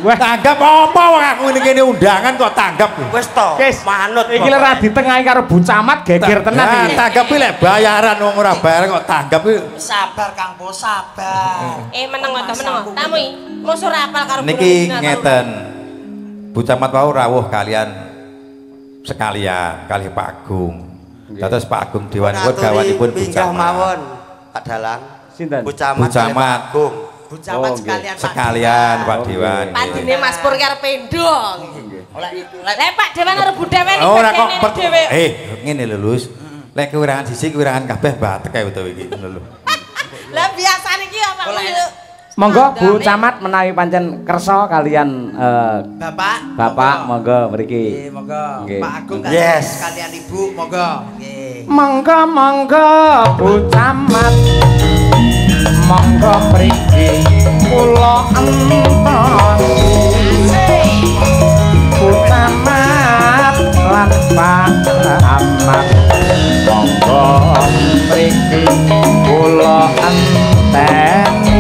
Wah, tanggap apa wong aku ngene kene undangan kok tanggap. Wis to, manut. Iki lho ra ditengahi karo Bu Camat geger tenan iki. Tanggap iki lek bayaran wong ora bayar kok tanggap iki. Sabar Kang Po, sabar. Meneng to, meneng. Tamu iki mosok ora apal karo niki ngeten. Bu Camat wau rawuh kalian sekalian kalih Pak Agung. Dados Pak Agung Dewan gawanipun Bu Camat. Mawon Pak Dalang. Sinten? Bu Camat. Agung. Bu Camat sekalian Pak sekalian Pak Dewan. Padine Mas Pur karo pendong. Lek Pak Dewan karo Bu Dewan iki ora kok dhewe. Ngene lho Lus. Lek kewirangan siji kewirangan kabeh batek kae utawa iki ngono lho. Lah biasane iki apa lho. Monggo Bu Camat menawi pancen kersa kalian Bapak. Bapak monggo mriki. Nggih, monggo. Pak Agung kalian Ibu monggo. Nggih. Monggo monggo Bu Camat. Monggo mriki kula entosi. Bu Camat lan Pak Camat. Monggo mriki kula enteni.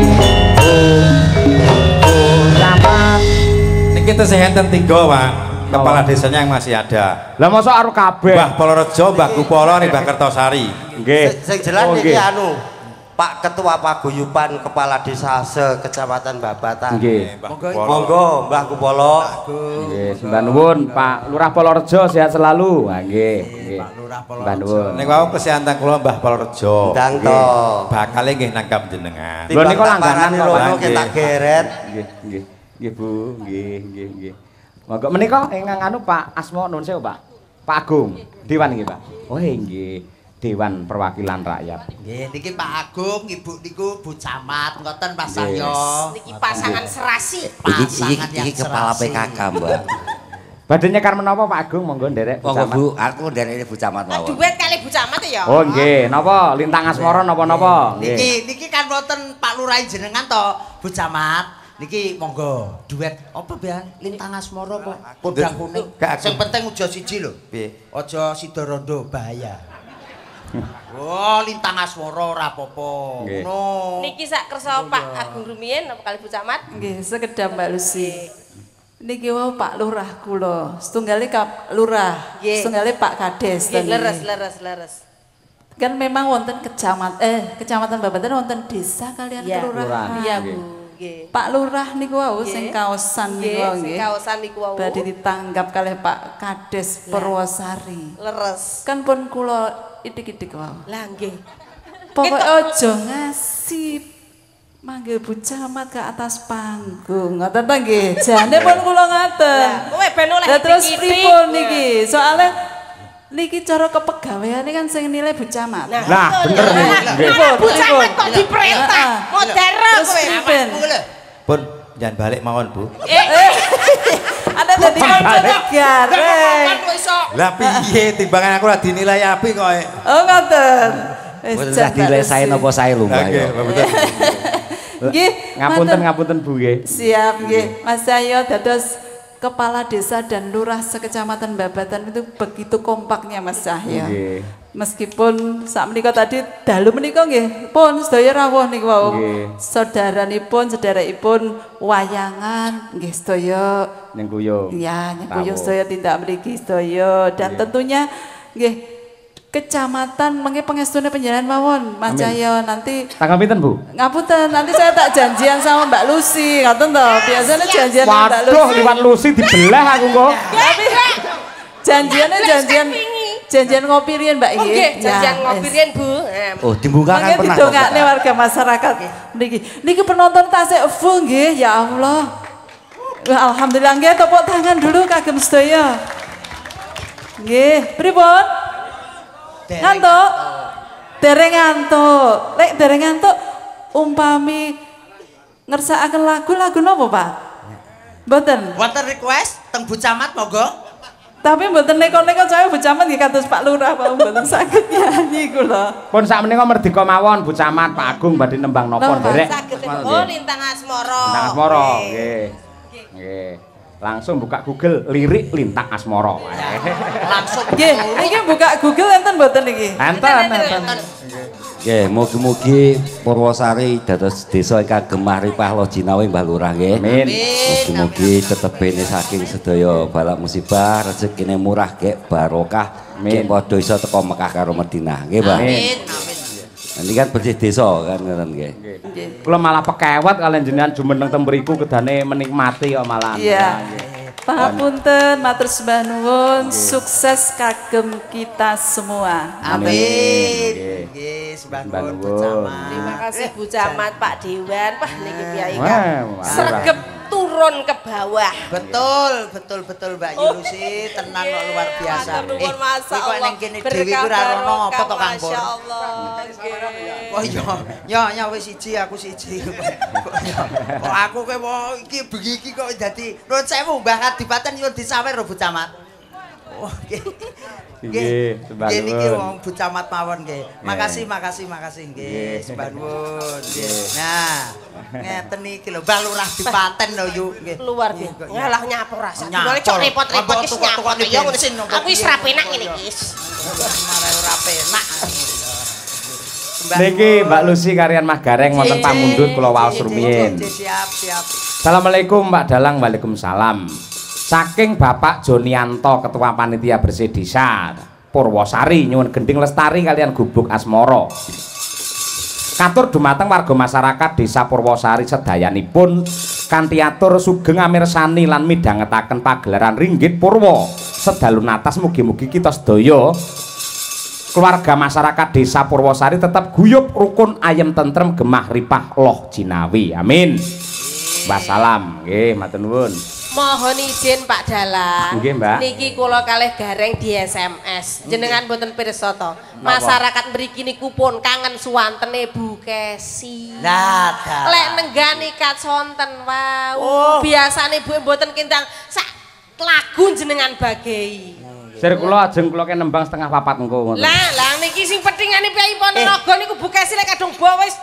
Bu Camat. Niki tesih enten 3, Pak. Kepala desanya yang masih ada. Lah mosok arep kabeh. Mbah Polorejo, Mbah Kupolo, Mbah Kertosari. Nggih. Sing jelas niki anu Pak Ketua Paguyuban Kepala Desa se-Kecamatan Babatan. Nggih. Monggo Mbah Kupolo. Nggih, sembah nuwun Pak Lurah Polorejo sehat selalu. Ha nggih, nggih. Pak Lurah Polorejo. Sembah nuwun. Niku wau kesehatan kula Mbah Polorejo. Ndang to. Bakale nggih nanggap jenengan. Lho niku langganan kok rono tak geret. Nggih, nggih. Nggih Bu, nggih, nggih, nggih. Monggo menika ingkang anu Pak Asmo nuwun sewu Pak. Pak Agung, Dewan nggih Pak. Oh nggih. Dewan Perwakilan Rakyat. Nggih, niki Pak Agung, Ibu niku Bu Camat, ngoten Mas Cahyo. Niki pasangan serasi. Pasangan yang iki kepala PKK, Mbak. Badhe nyekar menapa Pak Agung monggo nderek Bu Monggo Camat. Bu, aku nderek Bu Camat mawon. Duet kali Bu Camat ya. Oh nggih, napa Lintang Asmara napa-napa? Nggih. Niki niki kan wonten Pak Lurah jenengan to, Bu Camat. Niki monggo duet apa Bang? Lintang Asmara apa? Podang kuning. Sing penting aja siji lho. Piye? Aja sida rondo bahaya. Oh, Lintang Asmara ora apa-apa. Ngono. Niki sak kersa Pak Agung rumiyin napa kali Bu Camat? Nggih, sekedap Mbak Lucy. Niki wau Pak Lurah kula, setunggale Kap Lurah, setunggale Pak Kades. Nggih, leres leres leres. Kan memang wonten kecamatan Babatan wonten desa kalian kelurahan. Iya, Bu. Nggih. Pak Lurah niku wau sing kaosan niku wau nggih. Sing kaosan niku wau. Badhe ditanggap kalih Pak Kades Purwosari. Leres. Kan pun kula idik-idik wau. Lah nggih. Pokoke aja ngasih manggil Bu Camat ke atas panggung. Ngoten ta nggih. Jane pun kula ngaten. Kowe ben oleh terus pripun niki? Soale niki cara kepegaweane kan sing nilai Bu Camat. Lah bener niki. Bu Camat kok diperintah. Modern kowe. Pun jangan balik mawon, Bu. Ada dadi kancane Gareng. Lah piye timbangan aku ora dinilai apik kok. Oh ngoten. Wis dinilai sae napa sae lho, Mbak. Nggih, ngapunten ngapunten Bu nggih. Siap nggih. Mas Cahyo dados kepala desa dan lurah sekecamatan Babatan itu begitu kompaknya Mas Cahyo. Nggih. Meskipun sak menika tadi dalu menika nggih pun sedaya rawuh niku wau. Saudaranipun, sederekipun wayangan nggih sedaya nyengkuyung. Ya, nyengkuyung sedaya tindak mriki sedaya dan tentunya nggih kecamatan mengke pengestune panjenengan mawon Mas Cahyo nanti tanggal pinten Bu? Ngapunten nanti saya tak janjian sama Mbak Lucy ngoten to. Biasanya janjian sama Mbak Lucy. Waduh liwat Lucy dibelah aku kok. Tapi janjiannya janjian ngopi riyen Mbak nggih. Nggih, janjian ngopi riyen Bu. Oh, dibuka kan pernah. Didongakne warga masyarakat niki. Niki penonton tasik full nggih, ya Allah. Alhamdulillah nggih tepuk tangan dulu kagem sedaya. Nggih, pripun? Ngantuk? Dereng ngantuk. Lek dereng ngantuk umpami ngersakaken lagu-lagu napa, Pak? Mboten. Wonten request teng Bu Camat monggo. Tapi mboten neko-neko saya Bu Camat nggih kados Pak Lurah Pak mboten saged nyanyi kula. Pun sak menika merdika mawon Bu Camat Pak Agung badhe nembang napa nderek. Oh, Lintang Asmara. Lintang Asmara, nggih. Nggih. Langsung buka Google lirik Lintang Asmara. Langsung. Nggih, niki buka Google enten mboten niki? Enten, enten. Nggih, mugi-mugi Purwosari dados desa ingkang gemah ripah loh jinawi Mbah Lurah nggih. Amin. Mugi-mugi tetep bene saking sedaya balak musibah, rezekine murah gek barokah, gek padha iso teko Mekah karo Madinah nggih, Mbah. Amin. Amin. Ini kan bersih desa kan ngoten nggih. Kula malah pekewet kalian jenengan jumeneng teng mriku kedane menikmati kok malah. Iya. Pangapunten matur sembah nuwun, sukses kagem kita semua. Amin. Nggih, sembah nuwun Bu Camat. Terima kasih Bu Camat, Pak Dewan. Wah niki piyai kan sregep turun ke bawah. Betul, betul, betul Mbak Yusi, tenang kok luar biasa. Kok ning kene dhewe iku ora ono apa to Kang Pur? Masyaallah. Oh iya, ya ya wis siji aku siji. Kok aku kowe iki bengi iki kok dadi nuwun sewu Mbah Kadipaten nyuwun disawer lho Bu Camat. Oh nggih. Nggih, nggih niki wong Bu Camat mawon nggih. Makasih, makasih, makasih nggih. Sembah nuwun nggih. Nah, ngeten iki lho Mbah Lurah Dipaten lho yu nggih. Luar biasa. Ngalah nyapur rasa. Mulane cok repot-repot iki nyapur ya ngono. Aku wis ra penak ngene iki. Marai ora penak. Niki Mbak Lucy karian Mas Gareng wonten pamundhut kula waos rumiyin. Siap, siap. Assalamualaikum Mbak Dalang, waalaikumsalam. Saking Bapak Jonianto Ketua Panitia Bersih Desa Purwosari nyuwun gending lestari kalian gubuk asmara. Katur dumateng warga masyarakat Desa Purwosari sedayanipun kanthi atur sugeng amirsani lan midhangetaken pagelaran Ringgit Purwa sedalu natas mugi-mugi kita sedaya keluarga masyarakat Desa Purwosari tetap guyub rukun ayem tentrem gemah ripah loh jinawi. Amin. Wassalam. Nggih, matur nuwun. Mohon izin Pak Dalang. Nggih, Mbak. Niki kula kalih Gareng di SMS. Jenengan mboten pirsa to. Masyarakat mriki niku pun kangen suwantene Bu Kesi. Lah, lek nenggani kaconten wau. Biasane Bu mboten kindang sak lagu jenengan bagei. Sir kula ajeng kula ke nembang 3:30 engko ngoten. Lah, lah niki sing petingane Piyai Ponorogo niku Bu Kesi lek kadung bo wis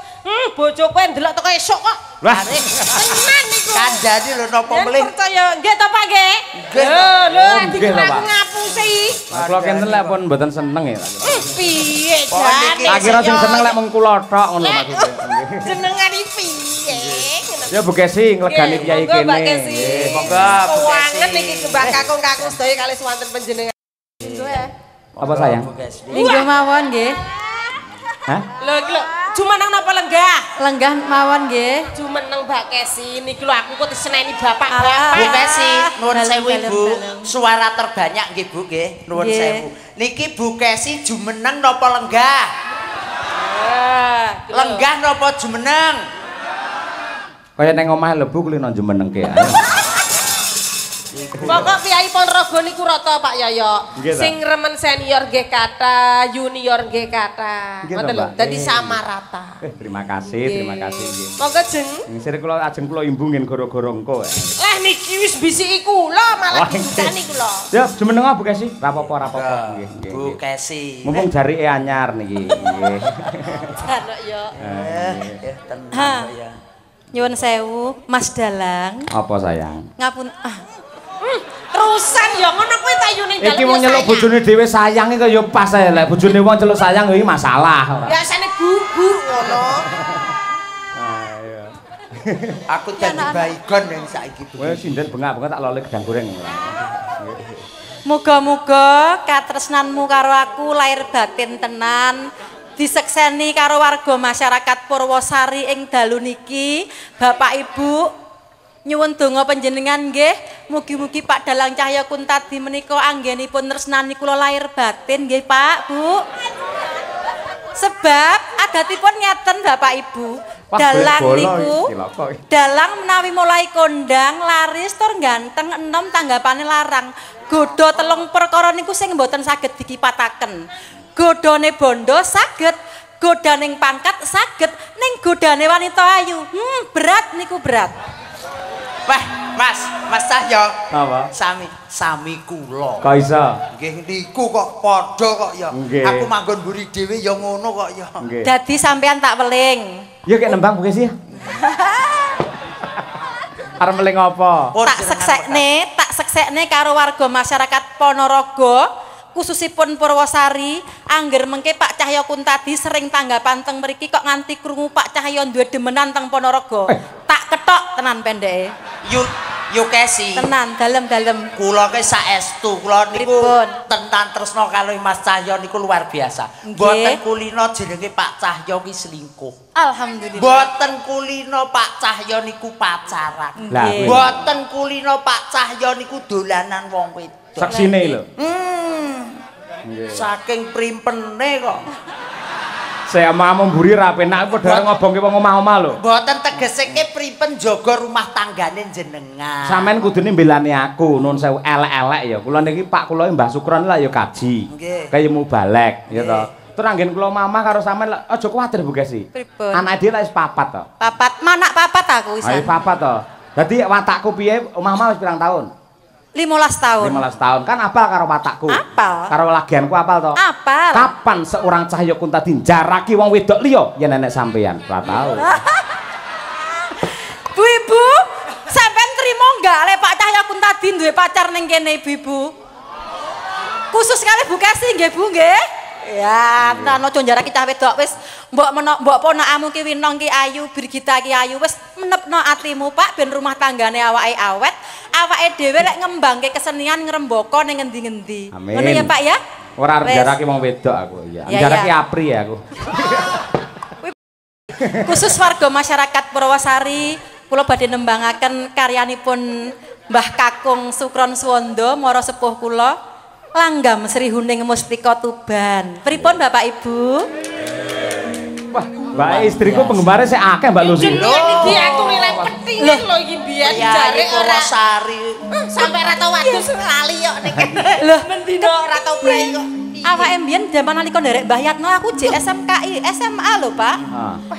bojo kowe ndelok teko esuk kok. Lah, tenan niku. Kandhane lho napa melih. Percaya nggih to Pak nggih? Lho, lho dikira aku ngapusi. Kula kenten lek pun mboten seneng ya. Piye jane? Tak kira sing seneng lek mung kula tok ngono maksudnya. Jenengan iki piye? Ya Bu Kesi nglegani piyai kene. Nggih, monggo Bu Kesi. Wangen niki kembang kakung-kakung sedaya kalih swanten panjenengan. Apa sayang? Linggo mawon nggih. Hah? Lho iki lho, Jumeneng napa lenggah? Lenggah mawon nggih. Jumeneng Mbak Kesi niki lho aku kok diseneni bapak-bapak. Bu Kesi, nuwun sewu Ibu. Suara terbanyak nggih Bu nggih, nuwun sewu. Niki Bu Kesi jumeneng napa lenggah? Lenggah napa jumeneng? Kaya neng omah lho Bu kulino jumenengke. Pokok Priyayi Ponorogo niku rata Pak Yoyo. Sing remen senior nggih kathah, junior nggih kathah. Ngoten lho, dadi sama rata. Terima kasih, terima kasih nggih. Monggo jeng. Sing kula ajeng kula imbu ngen gara-gara engko. Lah niki wis bisiki kula malah dibukani kula. Ya, jumeneng Bu Kesi. Ra apa-apa, ra apa-apa nggih. Bu Kesi. Mumpung jarike anyar niki. Nggih. Janok yo. Tenang ya. Nyuwun sewu, Mas Dalang. Apa sayang? Ngapun terusan ya ngono kuwi ta yu ning dalem. Iki wong nyeluk bojone dhewe sayang iki ya pas ae lek bojone wong celuk sayang iki masalah ora. Biasane gugu ngono. Ah iya. Aku dadi baygon ning saiki. Kowe sinden bengak-bengak tak lole gedang goreng ora. Muga-muga katresnanmu karo aku lahir batin tenan. Disekseni karo warga masyarakat Purwosari ing dalu niki, Bapak Ibu nyuwun donga panjenengan nggih, mugi-mugi Pak Dalang Cahya Kuntadi menika anggenipun tresnani kula lahir batin nggih Pak, Bu. Sebab adatipun ngeten Bapak Ibu, dalang niku dalang menawi mulai kondang laris tur ganteng enom tanggapane larang. Godha telung perkara niku sing mboten saged dikipataken. Godhane bondo saged, godaning pangkat saged, ning godane wanita ayu. Berat niku berat. Wah, Mas, Mas Cahyo. Apa? Sami, sami kula. Kok iso? Nggih niku kok padha kok ya. Aku manggon mburi dhewe ya ngono kok ya. Dadi sampean tak weling. Ya kek nembang Bu Kesi. Arep meling apa? Tak seksekne karo warga masyarakat Ponorogo. Khususipun Purwosari, angger mengke Pak Cahya Kuntadi sering tanggapan teng mriki kok nganti krungu Pak Cahya duwe demenan teng Ponorogo. Tak ketok tenan pendeke. Yu Kesi. Tenan, dalem-dalem. Kula ke saestu, kula niku tenan tresna kalih Mas Cahya niku luar biasa. Mboten kulino jenenge Pak Cahya ki selingkuh. Alhamdulillah. Mboten kulino Pak Cahya niku pacaran. Mboten kulino Pak Cahya niku dolanan wong wedok. Saksine lho. Saking primpene kok. Saya mau mburi ra penak padha ngobongke wong omah-omah lho. Mboten tegeseke pripen jaga rumah tanggane jenengan. Sampeyan kudune mbelani aku, nun sewu elek-elek ya. Kula niki Pak kula Mbah Sukron lah ya kaji. Kaya mubalek ya to. Terus anggen kula mamah karo sampeyan aja kuwatir Bu Kesi. Anake dhewe lak wis papat to. Papat, manak papat aku wisan. Ayo papat to. Dadi watakku piye omah-omah wis pirang tahun? 15 tahun. 15 tahun. Kan apal karo watakku. Apal. Karo lagianku apal to? Apal. Kapan seorang Cahya Kuntadi njaraki wong wedok liya yen nenek sampeyan? Ora tau. Bu Ibu, sampean trimo enggak lek Pak Cahya Kuntadi duwe pacar ning kene Ibu-ibu? Khusus kali Bu Kesi nggih Bu nggih. Ya, tenan aja njaraki cah wedok wis mbok menok mbok ponakamu ki Winong ki ayu, Birgita ki ayu wis menepno atimu Pak ben rumah tanggane awake awet, awake dhewe lek ngembangke kesenian ngrembaka ning ngendi-ngendi. Ngono ya Pak ya? Ora arep njaraki wong wedok aku ya. Njaraki Apri ya aku. Khusus warga masyarakat Purwosari, kula badhe nembangaken karyanipun Mbah Kakung Sukron Suwondo mara sepuh kula. Langgam Sri Huning Mustika Tuban. Pripun Bapak Ibu? Wah, mbak istriku penggemarnya sik akeh Mbak Lucy. Jenenge diaturi lek petingan lho iki mbiyen jare ora Sari. Sampai ra tau wadus lali kok nek. Lho, mendino ora tau prei kok. Awake mbiyen jaman nalika nderek Mbah Yatno aku jek SMKI, SMA lho, Pak.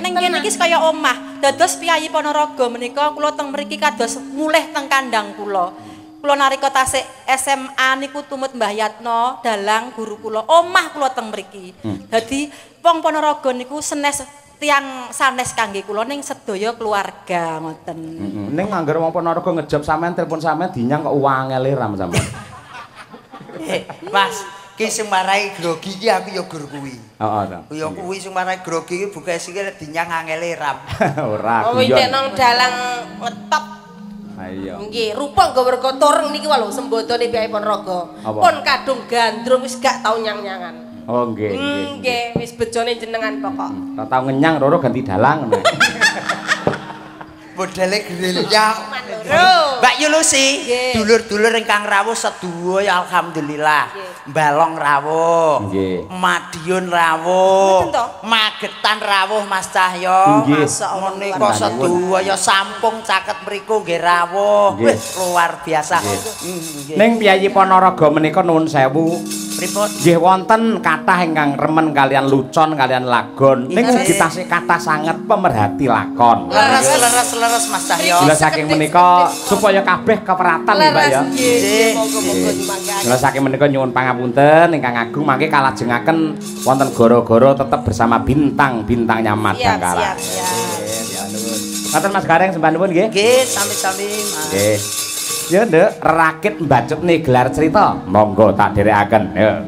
Ning kene iki kaya omah. Dados piyayi Ponorogo menika kula teng mriki kados mulih teng kandang kula. Kula nalika tasik SMA niku tumut Mbah Yatno dalang guru kula omah kula teng mriki. Dadi wong Ponorogo niku senes tiyang sanes kangge kula ning sedaya keluarga ngoten. Ning angger wong Ponorogo ngejob sampean telepon sampean dinyang kok wangele ram sampean. Mas, ki sing marai grogi iki aku ya gur kuwi. Heeh ta. Ya kuwi sing marai grogi iki buke sing dinyang angele ram. Ora. Oh, iki nang dalang ngetop. Ayo. Nggih, rupa nggo werka tureng niki lho sembodone Priyayi Ponorogo. Pun kadung gandrung wis gak tau nyang-nyangan. Oh nggih, nggih. Nggih, wis bejone jenengan pokok. Ora tau ngenyang loro ganti dalang ngono. Modele gerilya. Mbak Yulusi, dulur-dulur ingkang rawuh sedaya alhamdulillah. Balong rawuh. Madiun rawuh. Magetan rawuh Mas Cahyo. Menika sedaya sampung caket mriku nggih rawuh. Wis luar biasa. Ning piyayi Ponorogo menika nuwun sewu. Pripun? Nggih wonten kathah ingkang remen kalian lucon kalian lagon. Ning ugi tasih kathah sanget pemerhati lakon. Leres leres leres Mas Cahyo. Mila saking menika supaya kabeh keperatan nggih Mbak ya. Nggih, monggo-monggo dimanggaken. Mila saking menika nyuwun pangapunten ingkang agung mangke kalajengaken wonten goro-goro tetep bersama bintang-bintangnya Madangkara. Siap, siap, siap. Ngaten Mas Gareng sembah nuwun nggih. Nggih, sami-sami Mas. Nggih. Ya nduk, rakit mbacutne gelar cerita. Monggo tak dherekaken. Ya.